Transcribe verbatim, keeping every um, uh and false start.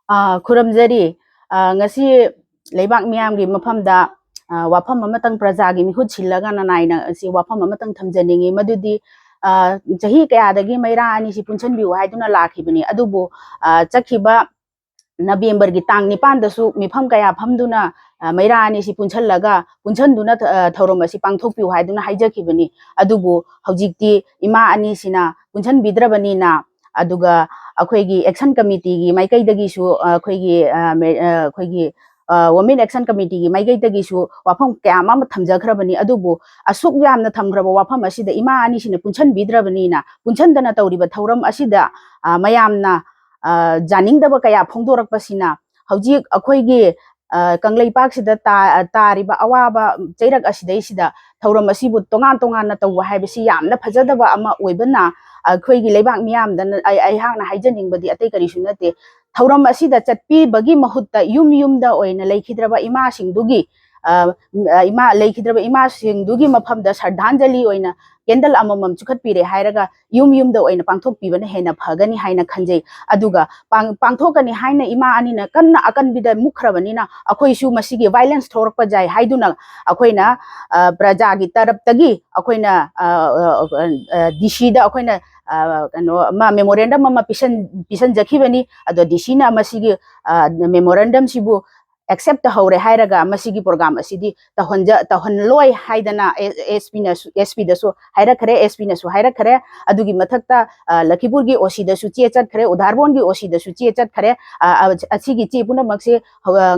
ꯑꯥ, ꯈꯨꯔꯨꯝꯖꯔꯤ꯫ ꯑꯥ, ꯉꯁꯤ ꯂꯩꯕꯥꯛ ꯃꯤꯌꯥꯝꯒꯤ ꯃꯐꯝꯗ, ꯑꯥ, ꯋꯥꯐꯝ ꯑꯃꯇꯪ, ꯄ꯭ꯔꯖꯥꯒꯤ ꯃꯤꯍꯨꯠ ꯁꯤꯜꯂꯒ ꯅꯅꯥꯏꯅ ꯉꯁꯤ ꯋꯥꯐꯝ ꯑꯃꯇꯪ ꯊꯝꯖꯅꯤꯡꯏ꯫ ꯃꯗꯨꯗꯤ, ꯑꯥ, ꯆꯍꯤ ꯀꯌꯥꯗꯒꯤ ꯃꯩꯔꯥ ꯑꯅꯤꯁꯤ ꯄꯨꯟꯁꯤꯟꯕꯤꯌꯨ ꯍꯥꯏꯗꯨꯅ ꯂꯥꯛꯈꯤꯕꯅꯤ꯫ ꯑꯗꯨꯕꯨ, ꯑꯥ, ꯆꯠꯈꯤꯕ ꯅꯕꯦꯝꯕꯔꯒꯤ ꯇꯥꯡ ꯅꯤꯄꯥꯟꯗꯁꯨ ꯃꯤꯐꯝ ꯀꯌꯥ ꯐꯝꯗꯨꯅ, ꯑꯥ, ꯃꯩꯔꯥ ꯑꯅꯤꯁꯤ ꯄꯨꯟꯁꯤꯜꯂꯒ, ꯄꯨꯟꯁꯤꯟꯗꯨꯅ, ꯑꯥ, ꯊꯧꯔꯝ ꯑꯁꯤ ꯄꯥꯡꯊꯣꯛꯄꯤꯌꯨ ꯍꯥꯏꯗꯨꯅ ꯍꯥꯏꯖꯈꯤꯕꯅꯤ꯫ ꯑꯗꯨꯕꯨ ꯍꯧꯖꯤꯛꯇꯤ ꯏꯃꯥ ꯑꯅꯤꯁꯤꯅ ꯄꯨꯟꯁꯤꯟꯕꯤꯗ꯭ꯔꯕꯅꯤꯅ, ꯑꯗꯨꯒ ꯑꯩꯈꯣꯏꯒꯤ action committeeꯒꯤ ꯃꯥꯏꯀꯩꯗꯒꯤꯁꯨ, ꯑ, ꯑꯩꯈꯣꯏꯒꯤ, ꯑ, ꯃꯦ-, ꯑ, ꯑꯩꯈꯣꯏꯒꯤ, ꯑ, Women Action Committeeꯒꯤ ꯃꯥꯏꯀꯩꯗꯒꯤꯁꯨ ꯋꯥꯐꯝ ꯀꯌꯥ ꯑꯃ ꯊꯝꯖꯈ꯭ꯔꯕꯅꯤ꯫ ꯑꯗꯨꯕꯨ ꯑꯁꯨꯛ ꯌꯥꯝꯅ ꯊꯝꯈ꯭ꯔꯕ ꯋꯥꯐꯝ ꯑꯁꯤꯗ ꯏꯃꯥ ꯑꯅꯤꯁꯤꯅ ꯄꯨꯟꯁꯤꯟꯕꯤꯗ꯭ꯔꯕꯅꯤꯅ, ꯄꯨꯟꯁꯤꯟꯗꯅ ꯇꯧꯔꯤꯕ ꯊꯧꯔꯝ ꯑꯁꯤꯗ, ꯑ, ꯃꯌꯥꯝꯅ, ꯑ, ꯌꯥꯅꯤꯡꯗꯕ ꯀꯌꯥ ꯐꯣꯡꯗꯣꯔꯛꯄꯁꯤꯅ ꯍꯧꯖꯤꯛ ꯑꯩꯈꯣꯏꯒꯤ, ꯑ, ꯀꯪꯂꯩꯄꯥꯛꯁꯤꯗ ꯇꯥ-, ꯇꯥꯔꯤꯕ ꯑꯋꯥꯕ ꯆꯩꯔꯛ ꯑꯁꯤꯗꯩꯁꯤꯗ ꯊꯧꯔꯝ ꯑꯁꯤꯕꯨ ꯇꯣꯉꯥꯟ ꯇꯣꯉꯥꯟꯅ ꯇꯧꯕ ꯍꯥꯏꯕꯁꯤ ꯌꯥꯝꯅ ꯐꯖꯗꯕ ꯑꯃ ꯑꯣꯏꯕꯅ, ꯑꯩꯈꯣꯏꯒꯤ ꯂꯩꯕꯥꯛ ꯃꯤꯌꯥꯝꯗꯅ ꯑꯩ-, ꯑꯩꯍꯥꯛꯅ ꯍꯥꯏꯖꯅꯤꯡꯕꯗꯤ ꯑꯇꯩ ꯀꯔꯤꯁꯨ ꯅꯠꯇꯦ꯫ ꯊꯧꯔꯝ ꯑꯁꯤꯗ ꯆꯠꯄꯤꯕꯒꯤ ꯃꯍꯨꯠꯇ ꯌꯨꯝ ꯌꯨꯝꯗ ꯑꯣꯏꯅ ꯂꯩꯈꯤꯗ꯭ꯔꯕ ꯏꯃꯥꯁꯤꯡꯗꯨꯒꯤ, ꯑ, ꯏꯃꯥ, ꯂꯩꯈꯤꯗ꯭ꯔꯕ ꯏꯃꯥꯁꯤꯡꯗꯨꯒꯤ ꯃꯐꯝꯗ ꯁ꯭ꯔꯗꯥꯟꯖꯂꯤ ꯑꯣꯏꯅ candle ꯑꯃꯃꯝ ꯆꯨꯈꯠꯄꯤꯔꯦ ꯍꯥꯏꯔꯒ ꯌꯨꯝ ꯌꯨꯝꯗ ꯑꯣꯏꯅ ꯄꯥꯡꯊꯣꯛꯄꯤꯕꯅ ꯍꯦꯟꯅ ꯐꯒꯅꯤ ꯍꯥꯏꯅ ꯈꯟꯖꯩ꯫ ꯑꯗꯨꯒ ꯄꯥꯡ-, ꯄꯥꯡꯊꯣꯛꯀꯅꯤ ꯍꯥꯏꯅ ꯏꯃꯥ ꯑꯅꯤꯅ ꯀꯟꯅ ꯑꯀꯟꯕꯤꯗ ꯃꯨꯛꯈ꯭ꯔꯕꯅꯤꯅ ꯑꯩꯈꯣꯏꯁꯨ ꯃꯁꯤꯒꯤ violence ꯊꯣꯛꯂꯛꯄ ꯌꯥꯏ ꯍꯥꯏꯗꯨꯅ ꯑꯩꯈꯣꯏꯅ, ꯑ, ꯄ꯭ꯔꯖꯥꯒꯤ ꯇꯔꯞꯇꯒꯤ ꯑꯩꯈꯣꯏꯅ, ꯑ, ꯑ, ꯑ, DCꯗ ꯑꯩꯈꯣꯏꯅ, ꯑ, ꯀꯩꯅꯣ ꯑꯃ memorandum ꯑꯃ ꯄꯤꯁꯟ-, ꯄꯤꯁꯟꯖꯈꯤꯕꯅꯤ꯫ ꯑꯗꯣ DCꯅ ꯃꯁꯤꯒꯤ, ꯑ, memorandumꯁꯤꯕꯨ accept ꯇꯧꯍꯧꯔꯦ ꯍꯥꯏꯔꯒ ꯃꯁꯤꯒꯤ program ꯑꯁꯤꯗꯤ ꯇꯧꯍꯟꯖ-, ꯇꯧꯍꯜꯂꯣꯏ ꯍꯥꯏꯗꯅ ꯑꯦ-, SP ꯅꯁꯨ, SPꯗꯁꯨ ꯍꯥꯏꯔꯛꯈ꯭ꯔꯦ, SPꯅꯁꯨ ꯍꯥꯏꯔꯛꯈ꯭ꯔꯦ꯫ ꯑꯗꯨꯒꯤ ꯃꯊꯛꯇ, ꯑ, ꯂꯈꯤꯄꯨꯔꯒꯤ OCꯗꯁꯨ ꯆꯦ ꯆꯠꯈ꯭ꯔꯦ, ꯎꯙꯥꯔꯕꯣꯟꯒꯤ OCꯗꯁꯨ ꯆꯦ ꯆꯠꯈ꯭ꯔꯦ꯫ ꯑ, ꯑ, ꯑꯁꯤꯒꯤ ꯆꯦ ꯄꯨꯝꯅꯃꯛꯁꯦ ꯍꯧ-, ꯑ,